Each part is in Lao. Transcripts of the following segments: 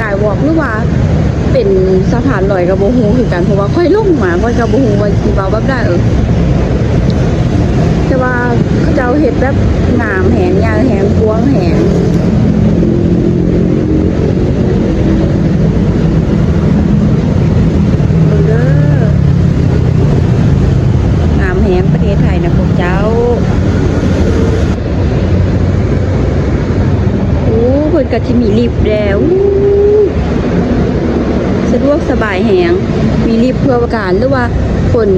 ສາຍວອກ ຫຼືວ່າເປັນສະພານລອຍກໍບໍ່ຮູ້ຄືກັນ ເພາະວ່າຂ້ອຍລົງມາ ຂ້ອຍກໍບໍ່ຮູ້ວ່າຊິເວົ້າແບບໃດ. ແຕ່ວ່າເຂົາເຈົ້າເຮັດແບບງາມແຮງ ໃຫຍ່ແຮງ ກວ້າງແຮງ. ເບິ່ງເດີ ງາມແຮງປະເທດໄທນະພວກເຈົ້າ. ໂອ້ ເພິ່ນກໍຊິມີລິບແດ່. ໂອ້ ສະດວກສະບາຍແຮງ ມີລິບເພື່ອການ ຫຼືວ່າຄົນ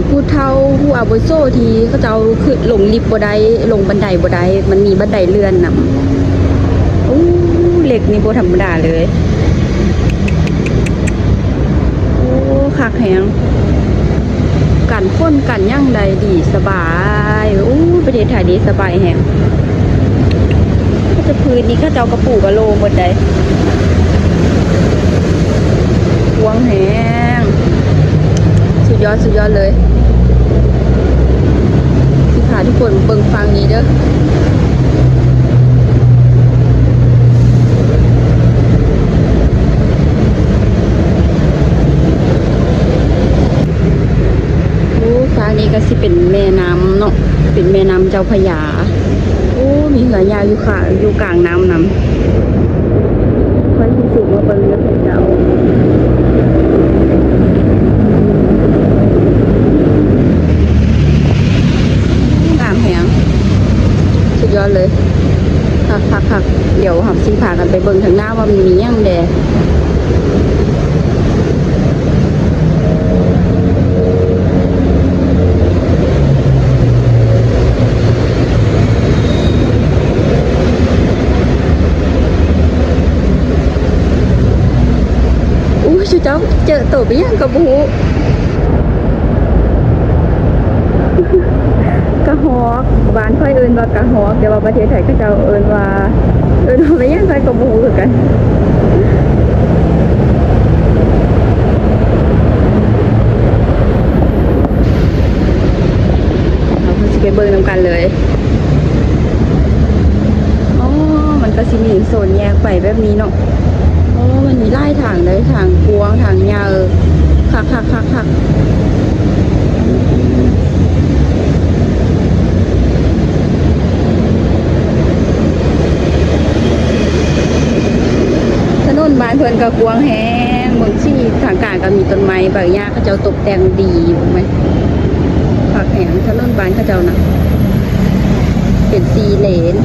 ຜູ້ເຖົ້າ ຜູ້ອາວຸໂສທີ່ເຂົາເຈົ້າຂຶ້ນ ລົງລິບບໍ່ໄດ້ ລົງບັນໄດບໍ່ໄດ້ ມັນມີບັນໄດເລື່ອນນຳ. ໂອ້ ເຫຼັກນີ້ບໍ່ທຳມະດາເລີຍ. ໂອ້ ຄັກແຮງ ກັນຝົນກັນຫຍັງໄດ້ດີ ສະບາຍ. ໂອ້ ປະເທດໄທນີ້ສະບາຍແຮງ. ເຂົາເຈົ້າພື້ນນີ້ ເຂົາເຈົ້າກະປູກະໂລໝົດໃດ ກວ້າງແຮງ ສຸດຍອດ ສຸດຍອດເລີຍ. ຊິພາທຸກຄົນເບິ່ງຝັ່ງນີ້ເດີ. ໂອ້ ຟາກນີ້ກໍຊິເປັນແມ່ນ້ຳເນາະ ເປັນແມ່ນ້ຳເຈົ້າພະຍາ. ໂອ້ ມີເຮືອຍາວຢູ່ຂ້າງ ຢູ່ກາງນ້ຳນຳ. ຂ້ອຍຊິຊູມມາເບິ່ງເດີເຈົ້າ. ງາມແຮງ ສຸດຍອດເລີຍ. ຄັກໆໆ ດຽວເຮົາຊິພາກັນໄປເບິ່ງທາງໜ້າວ່າມັນມີຫຍັງແດ່. ໂອ້ຍ ເຈົ້າ ເຈີໂຕເປັນຫຍັງກໍບໍ່ຮູ້. ກະຮອກ ບ້ານຂ້ອຍເອີ້ນວ່າກະຮອກ ແຕ່ວ່າປະເທດໄທເຂົາເຈົ້າເອີ້ນວ່າ ເອີ້ນວ່າຫຍັງ ຂ້ອຍກໍບໍ່ຮູ້ຄືກັນ. ເຮົາກໍຊິໄປເບິ່ງນຳກັນເລີຍ. ອໍ ມັນກໍຊິມີໂຊນແຍກໄປແບບນີ້ເນາະ. ໂອ້ ມັນມີຫຼາຍທາງເລີຍ ທາງກວ້າງ ທາງຍາວ ຄັກໆໆໆ. ຖະໜົນບ້ານເພິ່ນກໍກວ້າງແຮງ ເບິ່ງຊິ ທາງກາງກໍມີຕົ້ນໄມ້ໃບຫຍ້າ ເຂົາເຈົ້າຕົກແຕ່ງດີຢູ່ ເຫັນໄໝ? ຄັກແຮງ ຖະໜົນບ້ານເຂົາເຈົ້ານະ ເປັນສີ່ເລນ.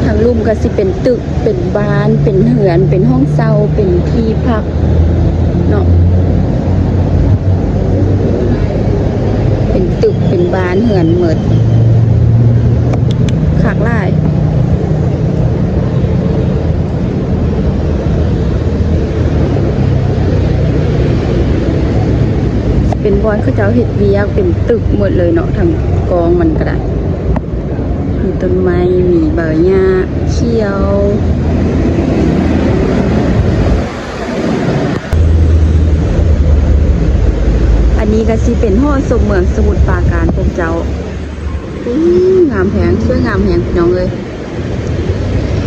ທາງລຸ່ມກໍຊິເປັນຕຶກ ເປັນບ້ານ ເປັນເຮືອນ ເປັນຫ້ອງເຊົ່າ ເປັນທີ່ພັກເນາະ ເປັນຕຶກ ເປັນບ້ານເຮືອນໝົດ ຄັກຫຼາຍ. ເປັນບ່ອນເຂົາເຈົ້າເຮັດວຽກ ເປັນຕຶກໝົດເລີຍເນາະ ທັງກອງມັນກໍໄດ້ ມີຕົ້ນໄມ້ ມີໃບຫຍ້າຂຽວ. ອັນນີ້ກໍຊິເປັນຫໍຊົມເມືອງສະໝຸດປາການພວກເຈົ້າ. ອູ້ ງາມແຮງ ສວຍງາມແຮງ ພີ່ນ້ອງເອີຍ.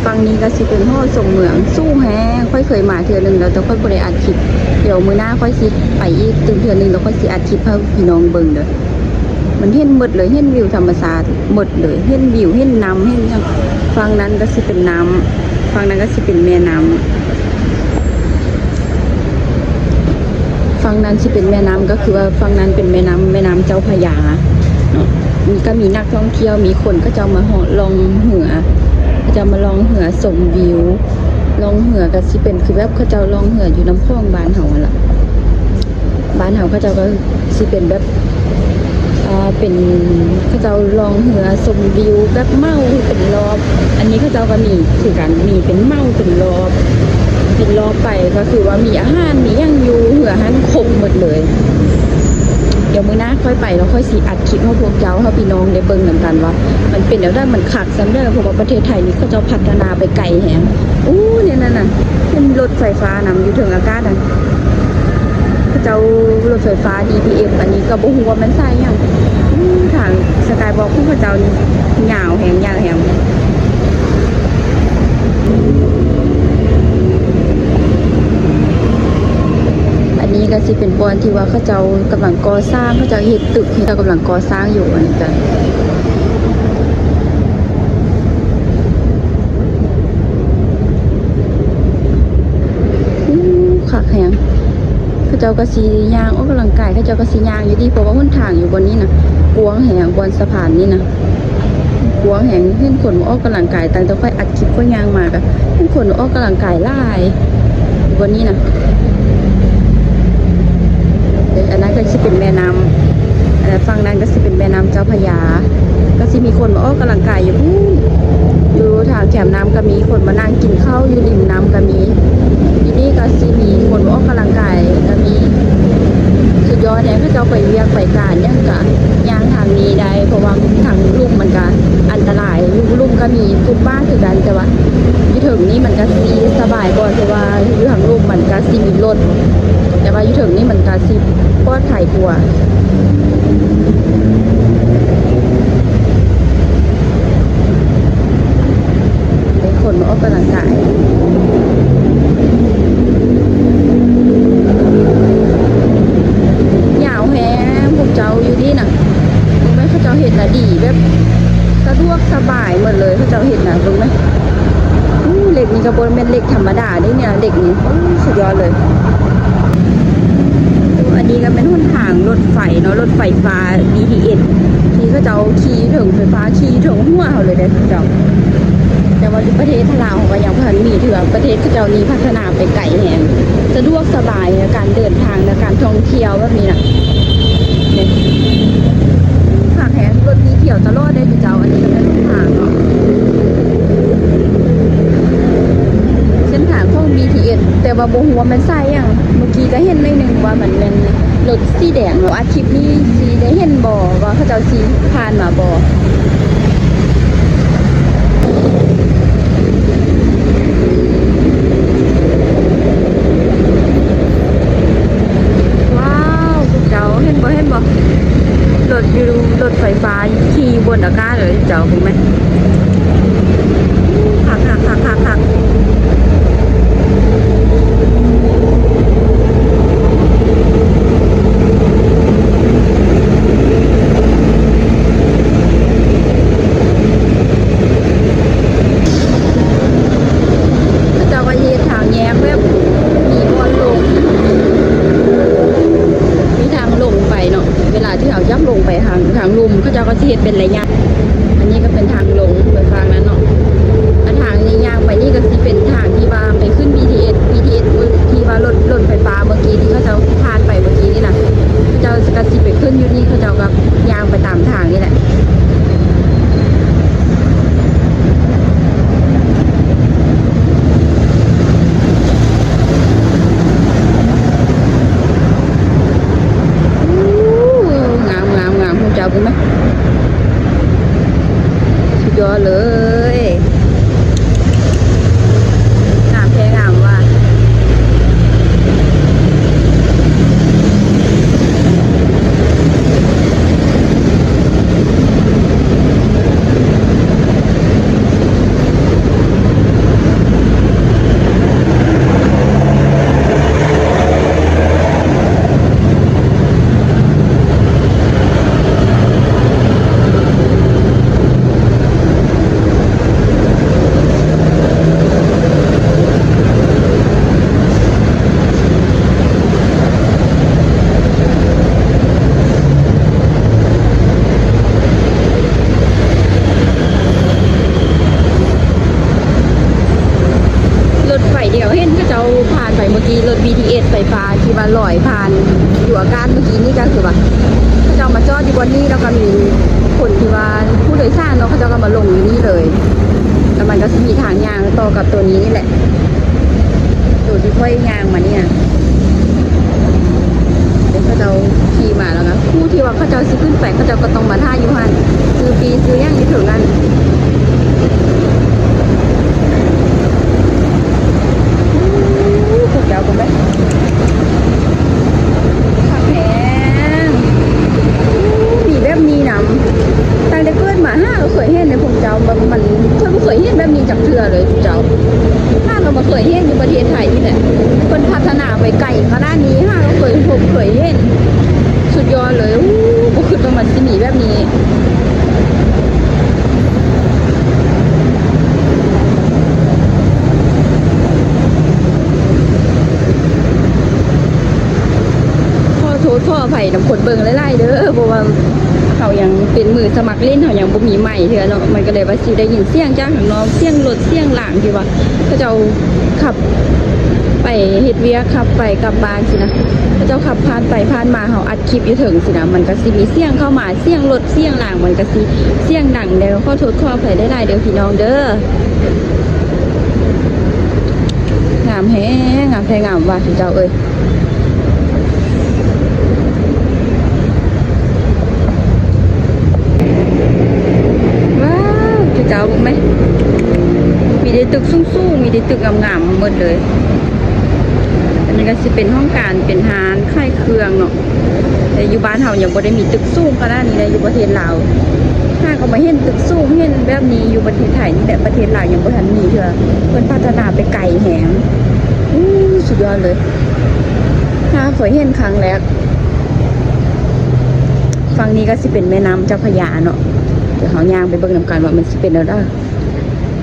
ຝັ່ງນີ້ກໍຊິເປັນຫໍຊົມເມືອງ ສູງແຮງ ຂ້ອຍເຄີຍມາເທື່ອໜຶ່ງແລ້ວ ແຕ່ຂ້ອຍບໍ່ໄດ້ອັດຄລິບ. ດຽວມື້ໜ້າຂ້ອຍຊິໄປອີກຕື່ມເທື່ອໜຶ່ງ ແລ້ວຂ້ອຍຊິອັດຄລິບໃຫ້ພີ່ນ້ອງເບິ່ງເດີ. ມັນເຫັນໝົດເລີຍ ເຫັນວິວທຳມະຊາດໝົດເລີຍ ເຫັນວິວ ເຫັນນ້ຳ ເຫັນຫຍັງ. ຝັ່ງນັ້ນກໍຊິເປັນນ້ຳ ຝັ່ງນັ້ນກໍຊິເປັນແມ່ນ້ຳ. ຝັ່ງນັ້ນຊິເປັນແມ່ນ້ຳ ກໍຄືວ່າຝັ່ງນັ້ນເປັນແມ່ນ້ຳ ແມ່ນ້ຳເຈົ້າພະຍາເນາະ. ມີ ກໍມີນັກທ່ອງທ່ຽວ ມີຄົນເຂົາເຈົ້າມາເລາະລ່ອງເຮືອ ເຂົາເຈົ້າມາລ່ອງເຮືອຊົມວິວ. ລ່ອງເຮືອກໍຊິເປັນຄືແບບເຂົາເຈົ້າລ່ອງເຮືອຢູ່ນ້ຳຂອງບ້ານເຮົາຫັ້ນລະ. ບ້ານເຮົາເຂົາເຈົ້າກໍຊິເປັນແບບ ເປັນ ເຂົາເຈົ້າລ່ອງເຮືອຊົມວິວແບບເໝົາເປັນລອບ. ອັນນີ້ເຂົາເຈົ້າກໍມີຄືກັນ ມີເປັນເໝົາເປັນລອບ ເປັນລອບໄປ ກໍຄືວ່າມີອາຫານ ມີຫຍັງຢູ່ເຮືອຫັ້ນຄົບໝົດເລີຍ. ດຽວມື້ໜ້າຂ້ອຍໄປແລ້ວ ຂ້ອຍຊິອັດຄລິບໃຫ້ພວກເຈົ້າ ໃຫ້ພີ່ນ້ອງໄດ້ເບິ່ງນຳກັນວ່າ ມັນເປັນແນວໃດ ມັນຄັກສ່ຳໃດ ເພາະວ່າປະເທດໄທນີ້ເຂົາເຈົ້າພັດທະນາໄປໄກແຮງ. ໂອ້ ແນວນັ້ນນະ ເຫັນລົດໄຟຟ້ານຳຢູ່ເທິງອາກາດຫັ້ນ ເຂົາເຈົ້າລົດໄຟຟ້າ ບີທີເອັສ ອັນນີ້ກໍບໍ່ຮູ້ວ່າແມ່ນສາຍຫຍັງ. ໂອ້ ທາງສະກາຍວອກຂອງເຂົາເຈົ້ານີ້ຍາວແຮງ ຍາວແຮງ. ອັນນີ້ກໍຊິເປັນບ່ອນທີ່ວ່າເຂົາເຈົ້າກຳລັງກໍ່ສ້າງ ເຂົາເຈົ້າເຮັດຕຶກ ເຂົາເຈົ້າກຳລັງກໍ່ສ້າງຢູ່ ອັນນີ້ກໍ ໂອ້ ຄັກແຮງ. ເຂົາເຈົ້າກໍຊິຍ່າງອອກກຳລັງກາຍ ເຂົາເຈົ້າກໍຊິຍ່າງຢູ່ຕິ ເພາະວ່າຫົນທາງຢູ່ບ່ອນນີ້ນະ ກວ້າງແຮງ ບ່ອນສະພານນີ້ນະ ກວ້າງແຮງ. ເຫັນຄົນມາອອກກຳລັງກາຍ ຕັ້ງແຕ່ຂ້ອຍອັດຄລິບ ຂ້ອຍຍ່າງມາກໍເຫັນຄົນອອກກຳລັງກາຍຫຼາຍ ບ່ອນນີ້ນະ. ເອີ ອັນນັ້ນກໍຊິເປັນແມ່ນ້ຳ ເອີ ຝັ່ງນັ້ນກໍຊິເປັນແມ່ນ້ຳເຈົ້າພະຍາ ກໍຊິມີຄົນມາອອກກຳລັງກາຍຢູ່ພຸ້ນ ຢູ່ທາງແຄມນ້ຳກໍມີ ຄົນມານັ່ງກິນເຂົ້າຢູ່ລິມນ້ຳກໍມີ. ຢູ່ນີ້ກໍຊິມີຄົນມາອອກກຳລັງກາຍກໍມີ. ສຸດຍອດແຮງ ເຂົາເຈົ້າໄປວຽກໄປການຫຍັງກະຍ່າງທາງນີ້ໄດ້ ເພາະວ່າທາງລຸ່ມມັນກະອັນຕະລາຍ ຢູ່ລຸ່ມກໍມີຟຸດບາດຄືກັນ ແຕ່ວ່າຢູ່ເທິງນີ້ມັນກະຊິສະບາຍກວ່າ ເພາະວ່າຢູ່ທາງລຸ່ມມັນກະຊິມີລົດ ແຕ່ວ່າຢູ່ເທິງນີ້ມັນກະຊິປອດໄພກວ່າ. ເປັນຄົນມາອອກກຳລັງກາຍ ຍາວແຮງ ພວກເຈົ້າຢູ່ນີ້ນະ ເບິ່ງແມ່ ເຂົາເຈົ້າເຮັດນະດີ ແບບສະດວກສະບາຍໝົດເລີຍ ເຂົາເຈົ້າເຮັດນະ ເບິ່ງແມ່. ໂອ້ ເຫຼັກນີ້ກໍບໍ່ແມ່ນເຫຼັກທຳມະດາເດ້ເນຍ ເຫຼັກນີ້ ໂອ້ ສຸດຍອດເລີຍ. ອັນນີ້ກໍແມ່ນຫົນທາງລົດໄຟເນາະ ລົດໄຟຟ້າ ບີທີເອັສ ທີ່ເຂົາເຈົ້າຂີ່ຢູ່ເທິງໄຟຟ້າ ຂີ່ຢູ່ເທິງຫົວເຮົາເລີຍເດ້ເຈົ້າ. ແຕ່ວ່າຢູ່ປະເທດລາວເຮົາກໍຍັງບໍ່ທັນມີເທື່ອ ປະເທດເຂົາເຈົ້ານີ້ພັດທະນາໄປໄກແຮງ ສະດວກສະບາຍໃນການເດີນທາງ ໃນການທ່ອງທ່ຽວແບບນີ້ນະ. ນີ້ ຄັກແຮງ ລົດມີທ່ຽວຕະຫຼອດເດ້ເຈົ້າ. ອັນນີ້ກໍແມ່ນເສັ້ນທາງເນາະ ເສັ້ນທາງຂອງ ບີທີເອັສ ແຕ່ວ່າບໍ່ຮູ້ວ່າແມ່ນສາຍຫຍັງ. ເມື່ອກີ້ກໍເຫັນໜ້ອຍໜຶ່ງວ່າມັນແມ່ນລົດສີແດງເນາະ ຄລິບນີ້ຊິໄດ້ເຫັນບໍ່ ວ່າເຂົາເຈົ້າຊິຜ່ານມາບໍ່? ວ້າວ ພວກເຈົ້າເຫັນບໍ່ ເຫັນບໍ່? ລົດຢູ່ ລົດໄຟຟ້າຂີ່ຢູ່ບົນອາກາດເລີຍເຈົ້າ ເຫັນໄໝ? ຄັກໆໆໆໆ. ເຂົາເຈົ້າກໍເຮັດທາງແຍກແບບມີບ່ອນລົງ ມີທາງລົງໄປເນາະ ເວລາທີ່ເຮົາຢາກລົງໄປທາງ ທາງລຸ່ມ ເຂົາເຈົ້າກໍຊິເຮັດເປັນໄລຍະ. ອັນນີ້ກໍເປັນທາງລົງໄປຝັ່ງນັ້ນເນາະ ອັນທາງນີ້ຍ່າງໄປນີ້ກໍຊິເປັນທາງທີ່ວ່າໄປຂຶ້ນ ບີທີເອັສ ບີທີເອັສ ທີ່ວ່າລົດ ລົດໄຟຟ້າເມື່ອກີ້ທີ່ເຂົາເຈົ້າຜ່ານໄປເມື່ອກີ້ນີ້ນະ ເຂົາເຈົ້າກໍຊິໄປຂຶ້ນຢູ່ນີ້ ເຂົາເຈົ້າກໍຍ່າງໄປຕາມທາງນີ້ແຫຼະ. ໂອ້ ງາມໆໆ ພວກເຈົ້າເບິ່ງນະ ສຸດຍອດເລີຍ ງາມແທ້ງາມວ່າ. ລົດໄຟທີ່ເຮົາເຫັນເຂົາເຈົ້າຜ່ານໄປເມື່ອກີ້ ລົດ ບີທີເອັສ ໄຟຟ້າທີ່ວ່າລອຍຜ່ານຢູ່ອາກາດເມື່ອກີ້ນີ້ ກໍຄືວ່າເຂົາເຈົ້າມາຈອດຢູ່ບ່ອນນີ້ ແລ້ວກໍມີຄົນທີ່ວ່າຜູ້ໂດຍສານເນາະ ເຂົາເຈົ້າກໍມາລົງຢູ່ນີ້ເລີຍ ແລ້ວມັນກໍຊິມີທາງຍ່າງຕໍ່ກັບໂຕນີ້ນີ້ແຫຼະ ໂຕທີ່ຂ້ອຍຍ່າງມານີ້ນະ. ເຂົາເຈົ້າຂີ່ມາແລ້ວກໍຂູດ ຊິຂຶ້ນໄປ ເຂົາເຈົ້າກໍຕ້ອງມາຖ້າຢູ່ຫັ້ນ ຊື້ປີ້ຊື້ຫຍັງຢູ່ເທິງຫັ້ນ. ໂອ້ ພວກເຈົ້າເບິ່ງເດີ ຄັກແຮງ. ໂອ້ ມີແບບນີ້ນຳ ຕັ້ງແຕ່ເກີດມາຫາກໍເຄີຍເຫັນເດ້ພວກເຈົ້າ. ແບບມັນ ຂ້ອຍບໍ່ເຄີຍເຫັນແບບນີ້ຈັກເທື່ອເລີຍເຈົ້າ. ຫາກໍບໍ່ເຄີຍເຫັນ ຢູ່ປະເທດໄທນີ້ແຫຼະ ເພິ່ນພັດທະນາໄປໄກຂະໜາດນີ້ ຫາກໍເຄີຍພົບເຄີຍເຫັນ. ສຸດຍອດເລີຍ. ໂອ້ ບໍ່ຄິດວ່າມັນຊິມີແບບນີ້. ຂໍໂທດຂໍອະໄພນຳຄົນເບິ່ງຫຼາຍໆເດີ ເພາະວ່າເຮົາຍັງເປັນມືສະໝັກຫຼິ້ນ ເຮົາຍັງບໍ່ມີໄມເທື່ອເນາະ. ມັນກໍເລີຍວ່າຊິໄດ້ຍິນສຽງຈາກຂ້າງນອກ ສຽງລົດ ສຽງລາງ ທີ່ວ່າເຂົາເຈົ້າຂັບໄປເຮັດວຽກ ຂັບໄປກັບບ້ານຊີ້ນະ. ເຂົາເຈົ້າຂັບຜ່ານໄປຜ່ານມາ ເຮົາອັດຄລິບຢູ່ເທິງຊີ້ນະ ມັນກໍຊິມີສຽງເຂົ້າມາ ສຽງລົດ ສຽງລາງ ມັນກໍຊິສຽງດັງແດ່. ຂໍໂທດຂໍອະໄພຫຼາຍໆເດີພີ່ນ້ອງເດີ. ງາມແຮງ ງາມແທ້ງາມວ່າເຈົ້າເອີຍ. ວ້າວ ເຈົ້າເບິ່ງແມະ ມີແຕ່ຕຶກສູງໆ ມີແຕ່ຕຶກງາມໆໝົດເລີຍ. ອັນນີ້ກໍຊິເປັນຫ້ອງການ ເປັນຮ້ານຂາຍເຄື່ອງເນາະ. ແຕ່ຢູ່ບ້ານເຮົາຍັງບໍ່ໄດ້ມີຕຶກສູງຂະໜາດນີ້ເດ້ ຢູ່ປະເທດລາວ. ຫາກໍມາເຫັນຕຶກສູງ ເຫັນແບບນີ້ຢູ່ປະເທດໄທນີ້ແຫຼະ ປະເທດລາວຍັງບໍ່ທັນມີເທື່ອ. ເພິ່ນພັດທະນາໄປໄກແຮງ. ອູ້ ສຸດຍອດເລີຍ. ຫາຂ້ອຍເຫັນຄັ້ງແລກ. ຝັ່ງນີ້ກໍຊິເປັນແມ່ນ້ຳເຈົ້າພະຍາເນາະ. ດຽວເຮົາຍ່າງໄປເບິ່ງນຳກັນວ່າມັນຊິເປັນແນວໃດ.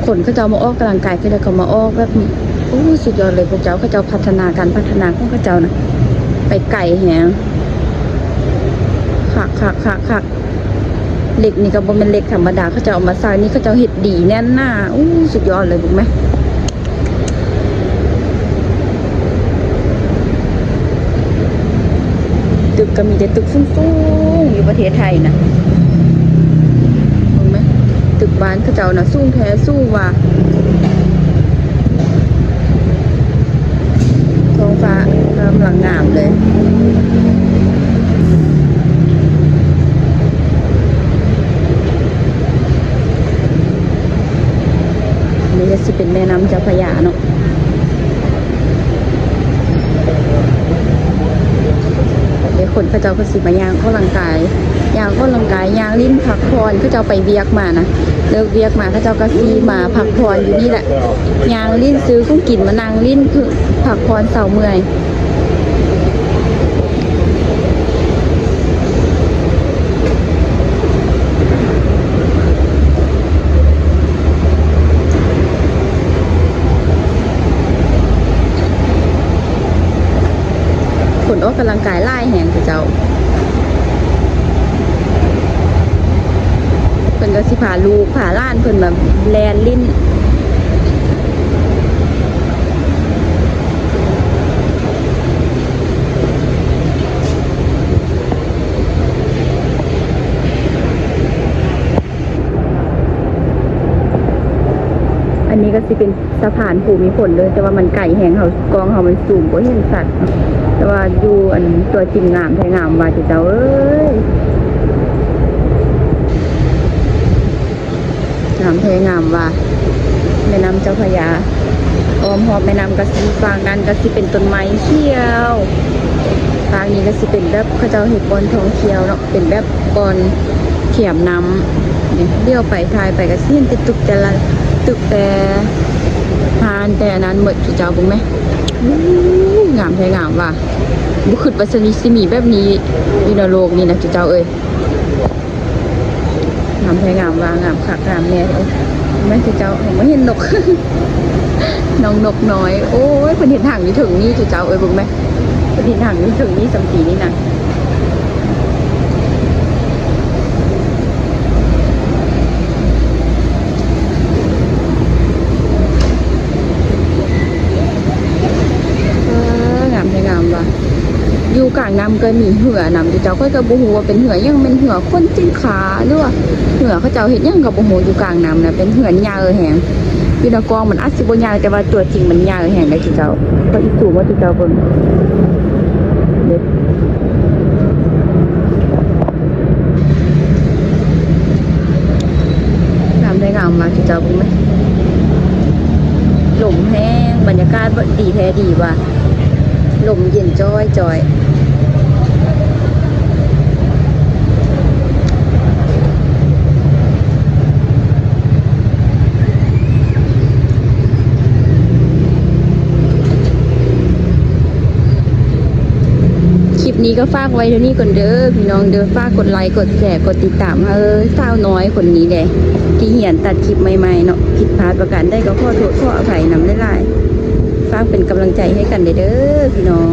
ຄົນເຂົາເຈົ້າມາອອກກຳລັງກາຍ ເຂົາເຈົ້າກໍມາອອກແບບນີ້. ໂອ້ ສຸດຍອດເລີຍພວກເຈົ້າ. ເຂົາເຈົ້າພັດທະນາ ການພັດທະນາຂອງເຂົາເຈົ້ານະ ໄປໄກແຮງ. ຄັກໆໆໆ. ເຫຼັກນີ້ກໍບໍ່ແມ່ນເຫຼັກທຳມະດາ ເຂົາເຈົ້າເອົາມາໃສ່ນີ້ ເຂົາເຈົ້າເຮັດດີແໜ້ນໜາ. ໂອ້ ສຸດຍອດເລີຍ ເບິ່ງແມະ. ຕຶກກໍມີແຕ່ຕຶກສູງໆ ຢູ່ປະເທດໄທນະ. ເບິ່ງແມະ ຕຶກບ້ານເຂົາເຈົ້ານະ ສູງແທ້ສູງວ່າ. ທ້ອງຟ້າກຳລັງງາມເລີຍ. ນີ້ກໍຊິເປັນແມ່ນ້ຳເຈົ້າພະຍາເນາະ. ເດ ຄົນເຂົາເຈົ້າກໍຊິມາຍ່າງອອກກຳລັງກາຍ ຍ່າງອອກກຳລັງກາຍ ຍ່າງຫຼິ້ນພັກຜ່ອນ. ເຂົາເຈົ້າໄປວຽກມານະ ເລີກວຽກມາ ເຂົາເຈົ້າກໍຊິມາພັກຜ່ອນຢູ່ນີ້ແຫຼະ ຍ່າງຫຼິ້ນ ຊື້ຂອງກິນມານັ່ງຫຼິ້ນ ພັກຜ່ອນເຊົາເມື່ອຍ. ຄົນອອກກຳລັງກາຍຫຼາຍແຮງເຈົ້າ. ເພິ່ນກໍຊິພາລູກພາຫຼານເພິ່ນມາແລ່ນຫຼິ້ນ. ອັນນີ້ກໍຊິເປັນສະພານພູມິພົນເດີ ແຕ່ວ່າມັນໄກແຮງ ເຮົາ ກ້ອງເຮົາມັນຊູມບໍ່ເຫັນຊັດເນາະ. ແຕ່ວ່າຢູ່ອັນຕົວຈິງງາມແທ້ງາມວ່າເຈົ້າເອີຍ. ງາມແທ້ງາມວ່າ ແມ່ນ້ຳເຈົ້າພະຍາ ອ້ອມຮອບແມ່ນ້ຳກະສີ ຝັ່ງນັ້ນກະຊິເປັນຕົ້ນໄມ້ຂຽວ ຝັ່ງນີ້ກະຊິເປັນແບບເຂົາເຈົ້າເຮັດບ່ອນທ່ອງທ່ຽວເນາະ ເປັນແບບບ່ອນແຄມນ້ຳ. ນີ້ ຫຼຽວໄປຖ່າຍໄປກະຊິເຫັນແຕ່ຕຶກແຕ່ລະ ຕຶກແຕ່ຮ້ານແຕ່ອັນນັ້ນໝົດ ເຈົ້າເບິ່ງແມະ. ໂອ້ ງາມແທ້ງາມວ່າ ບໍ່ຄິດວ່າຊິມີ ຊິມີແບບນີ້ຢູ່ໃນໂລກນີ້ນະ ເຈົ້າເອີຍ. ງາມແທ້ງາມວ່າ ງາມຄັກງາມແນ່. ໂອ້ຍ ແມ່ນເຈົ້າ ມາເຫັນນົກ ນ້ອງນົກນ້ອຍ. ໂອ້ຍ ເພິ່ນເຮັດຮັງຢູ່ເທິງນີ້ເຈົ້າເອີຍ ເບິ່ງແມະ ເພິ່ນເຮັດຮັງຢູ່ເທິງນີ້ ສ່ຳປີນີ້ນະ. ເອີ ງາມແທ້ງາມວ່າ. ຢູ່ກາງນ້ຳກໍມີເຮືອນຳເຈົ້າ ຂ້ອຍກໍບໍ່ຮູ້ວ່າເປັນເຮືອຫຍັງ ແມ່ນເຮືອຂົນສິນຄ້າ ຫຼືວ່າເຮືອເຂົາເຈົ້າເຮັດຫຍັງກໍບໍ່ຮູ້. ຢູ່ກາງນ້ຳນະ ເປັນເຮືອໃຫຍ່ແຮງ ຢູ່ໃນກ້ອງມັນອາດຊິບໍ່ໃຫຍ່ ແຕ່ວ່າຕົວຈິງມັນໃຫຍ່ແຮງເດ້ເຈົ້າ. ຂ້ອຍອີກສູງວ່າເຈົ້າເບິ່ງ ເດ້. ດີວ່າ ລົມເຢັນຈ້ອຍໆ. ຄລິບນີ້ກໍຝາກໄວ້ເທົ່ານີ້ກ່ອນເດີພີ່ນ້ອງເດີ. ຝາກກົດໄລ ກົດແຊ ກົດຕິດຕາມໃຫ້ສາວນ້ອຍຄົນນີ້ແດ່ ທີ່ຮຽນຕັດຄລິບໃໝ່ໆເນາະ. ຜິດພາດປະການໃດກໍຂໍໂທດຂໍອະໄພນຳຫຼາຍໆ. ຝາກເປັນກຳລັງໃຈໃຫ້ກັນແດ່ເດີພີ່ນ້ອງ.